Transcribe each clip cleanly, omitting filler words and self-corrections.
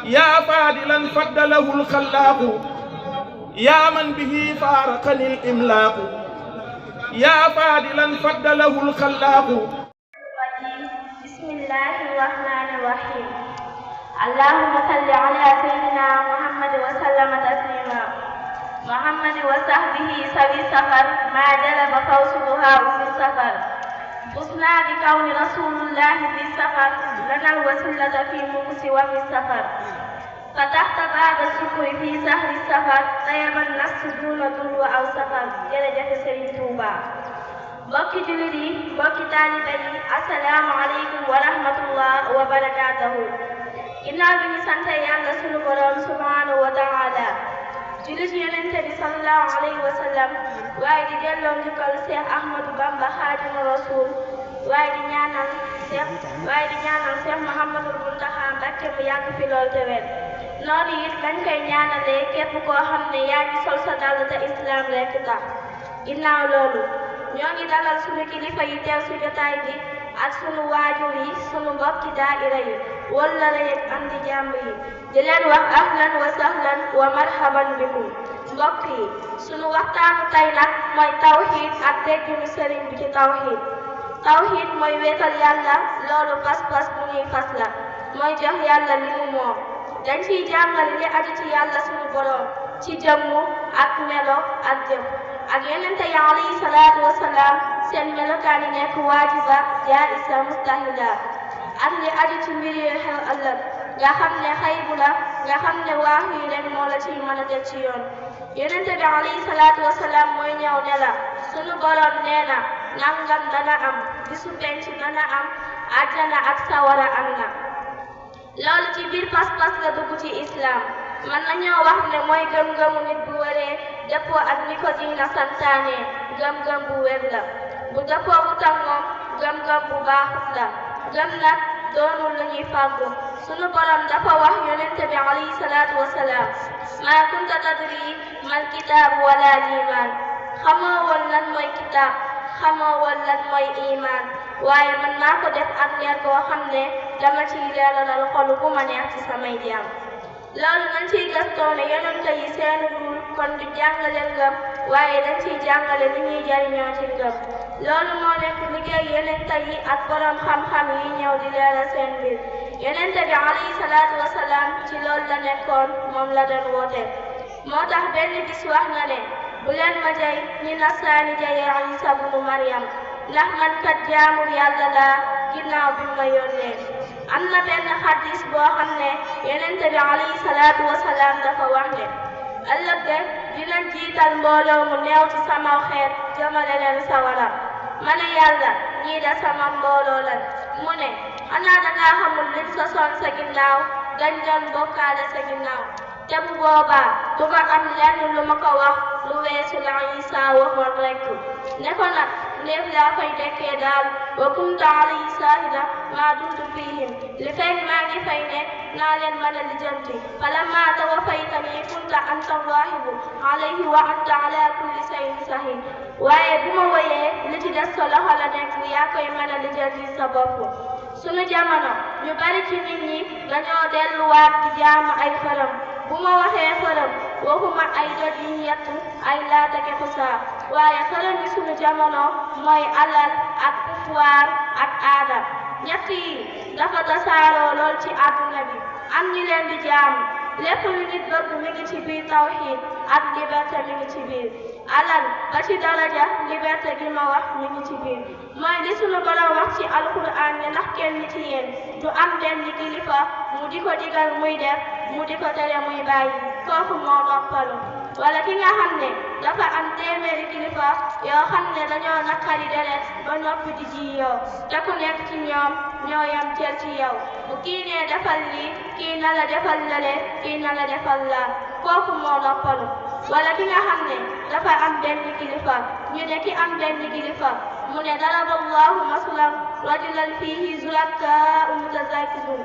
يا فاضلا فضله الخلاق يا من به فارقني الإملاق يا فاضلا فضله الخلاق. بسم الله الرحمن الرحيم. اللهم صل على سيدنا محمد وسلم تسليما. محمد وصحبه سوي السفر ما جلب فوسها في السفر. فزنا بكون رسول الله في السفر لنا الوسيلة في المكس وفي السفر. فتحت باب الشكر في سهر السفر طيب النفس دون دلو أو سفر. jërëjëf Serigne Touba. mbokki jullit yi mbokki taalibe yi asalaamu aleykum wa rahmatullah wa barakaatuhu. ginnaaw bi ñu sante yàlla sunu borom subhanahu wa taala jullit yonente bi sallallahu alayhi wa sallam waaye di delloo njukkal Cheikh Ahmadou Bamba Xaadimu Rasul waaye di ñaanal Cheikh Mouhamadul Muntaxa Mbakke mu yàgg fi lool te wér. noonu it lañ koy ñaanalee képp koo xam ne yaa ngi sol sa dàll te islam rekk tax. ginnaaw loolu ñoo ngi dalal sunu kilifa yi teew si jotaay bi ak sunu waajur yi sunu mbokki daayira yi wala rek am di jàmm yi di leen wax ahlan wa sahlan wa marhaban bikum. mbokk yi sunu waxtaanu tey nag mooy tawxiid ak dégginu sëriñ bi ci tawxiid. tawxiid mooy wéetal yàlla loolu pas-pas bu ñuy fas la mooy jox yàlla li mu moom. dañ ciy jàngale li aju ci yàlla sunu borom ci jëmmu ak melo ak jëf ak yonente yi alayhi salaatu wasalaam seen melokaan yi nekk waajiba jaisa mustahila ak li aju ci mbir yu xew ëllëg nga xam ne xaybu la nga xam ne waax yi leen moo la ciy mën a teg ci yoon. yonente bi alayhi salaatu wasalaam mooy ñëw ne la sunu borom nee na nangam dana am bisu penc dana am àjjana ak sawara am na. loolu ci biir pas-pas la dugg ci islam mën nañoo wax ne mooy gëm-gëmu nit bu wëree dëppoo ak ni ko diina santaane gëm-gëm bu wér la. bu dëppoo bu tam moom gëm-gëm bu baaxut la. gëm nag doonul lu ñuy fàggu. sunu borom dafa wax yonente bi alayhi salaatu wasalaam maa kunta tadri mal kitaab wala liimaan. xamoo woon lan mooy kitaab xamoo woon lan mooy imaan waaye man maa ko def ak leer koo xam ne dama ciy leeralal xolu bu ma neex ci samay jaam. loolu nañ ciy gëstoo ne yonente yi seeni dul kon du jàngale ngëm waaye dañ ciy jàngale ni ñuy jariñoo ci ngëm. loolu moo nekk liggéey yonente yi ak borom xam-xam yi ñëw di leeral seen mbir. yonente bi alayhi salaatu wasalaam ci loolu la nekkoon moom la doon woote. moo tax benn bis wax na ne bu leen ma jay ni nasaani jayee Isa bnu Maryam ndax man kat jaamur yàlla laa ginnaaw bi ma yónnee. am na benn xadis boo xam ne yonente bi alayhi salaatu wasalaam dafa wax ne ëllëg de dinañ jiital mbooloo mu neew ci sama xeet jëmale leen sawara. ma ne yàlla ñii de sama mbooloo lan mu ne xanaa dangaa xamul liñ sosoon sa ginnaaw dañ doon bokkaale sa ginnaaw te bu boobaa du ma am lenn lu ma ko wax lu weesu la Isa waxoon rekk ne ko nag ndéef laa koy dekkee daal wa kuntu alayhi shahida maa dumtu fihim li fekk maa ngi fay ne naa leen mën a lijjanti falamma tawaffaytanii kunta anta raaqiba alayhi wa anta ala kulli shay'in shahid. waaye bu ma woyee li ci des sa loxo la nekk yaa koy mën a lijjanti sa bopp. sunu jamono ñu bari ci nit ñi dañoo delluwaat di jaamu ay xërëm. bu ma waxee xërëm waxuma ay doj yi yett ay laata ke xusaa waaye xërëm yi sunu jamono mooy alal ak pouvoir ak aada. ñett yi dafa tasaaroo lool ci àdduna bi am ñi leen di jaamu. lépp lu nit bëgg mi ngi ci biir tawxiid ak liberté mi ngi ci biir. alal ba ci daraja liberté gi ma wax mi ngi ci biir. mooy li sunu borom wax ci alquran ne ndax kenn ci yéen du am benn kilifa mu di ko digal muy def mu di ko tere muy bàyyi kooku moo noppalu. wala ki nga xam ne dafa am téeméeri kilifa yoo xam ne dañoo naqari deret ba noppi di ji yow te ku nekk ci ñoom ñoo yam cel ci yow bu kii nee defal lii kii na la defal lale kii na la defal laa kooku moo noppalu. wala ki nga xam ne dafa am benn kilifa ñu ne ki am benn kilifa mu ne daraba Allahu masalan rajulan fiihi zurakaa'u mutazakirun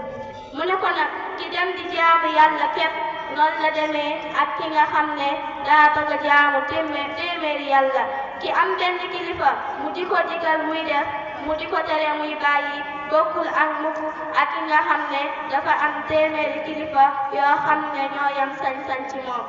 mu ne ko nag ki dem di jaamu yàlla képp noonu la demee ak ki nga xam ne daa bëgg a jaamu téeméeri yàlla. ki am benn kilifa mu di ko digal muy def mu di ko tere muy bàyyi bokkul ak mukk ak ki nga xam ne dafa am téeméeri kilifa yoo xam ne ñoo yam sañ-sañ ci moom.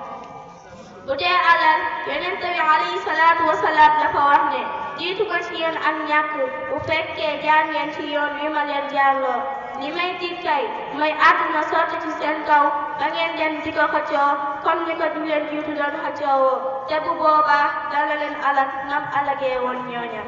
bu dee alal yonent bi alayhi salaatu wasalaam dafa wax ne jiitu ko ci yéen ak ñàkk bu fekkee jaar ngeen ci yoon wi ma leen jaarloo li may tiit kay mooy àdduna sotti ci seen kaw ba ngeen dem di ko xëccoo comme ni ko du leen jiitu doon xëccoowoo te bu boobaa dana leen alal nam alagee woon ñooña.